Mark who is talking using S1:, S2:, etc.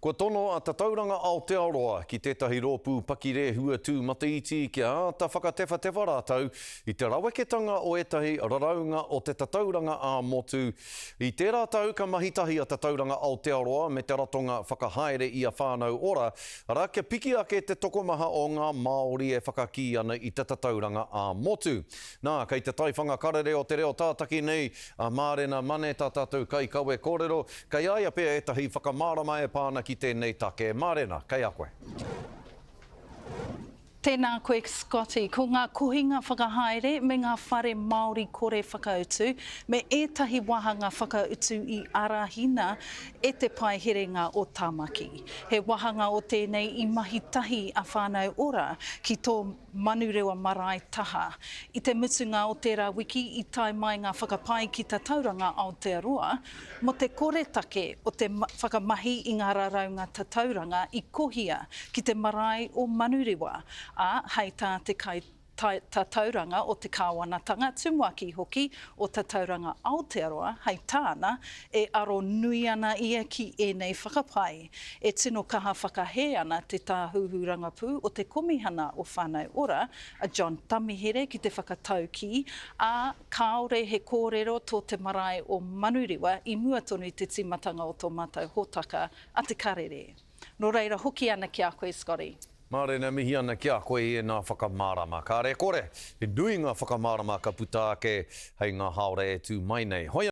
S1: Kua tono a Tatauranga Aotearoa ki tētahi rōpū pakirehua tūmataiti kia āta whakatewhatewha rātou i te raweketanga o ētahi raraunga o te tatauranga ā-motu. I tērā tau ka mahi tahi a Tatauranga Aotearoa me te ratonga whakahaere i a Whānau Ora, arā kia piki ake te tokomaha o ngā Māori e whakakī ana i te tatauranga ā-motu. Nā, kei te taiwhanga karere o te reo tātaki nei a Mārena Mane tā tātou kaikawe kōrero, Kei a ia pea ētahi whakamārama e pā ana ki tēnei take. Mārena, kei a koe.
S2: Tēnā koe Scotty. Ko ngā kohinga whakahaere me ngā whare Māori kore whakautu, me ētahi wāhanga whakautu i arahina e te pae herenga o Tāmaki. He wāhanga o tēnei i mahi tahi a Whānau Ora ki tō Manurewa marae taha. I te mutunga o tērā wiki i tae mai ngā whakapae ki Tatauranga Aotearoa mō te koretake o te whakamahi i ngā raraunga tatauranga i kohia ki te marae o Manurewa, ā, hei tā te Kaitatauranga o te Kāwanatanga, Tumuaki hoki o Tatauranga Aotearoa, hei tāna, e aro nui ana ia ki ēnei whakapae. E tino kaha whakahē ana te Tāhuhu Rangapū o te Komihana o Whānau Ora, a John Tamihere ki te whakataukī, ā, Kāore he kōrero tō te marae o Manurewa i mua tonu i te tīmatanga o tō mātou hōtaka a Te Karere. Nō reira, hoki ana ki a koe, Scotty.
S1: Mārena, mihi ana ki a koe i ēnā whakamārama. Kāre e kore, he nui ngā whakamārama ka puta ake hei ngā hāora e tū mai nei. Hoi.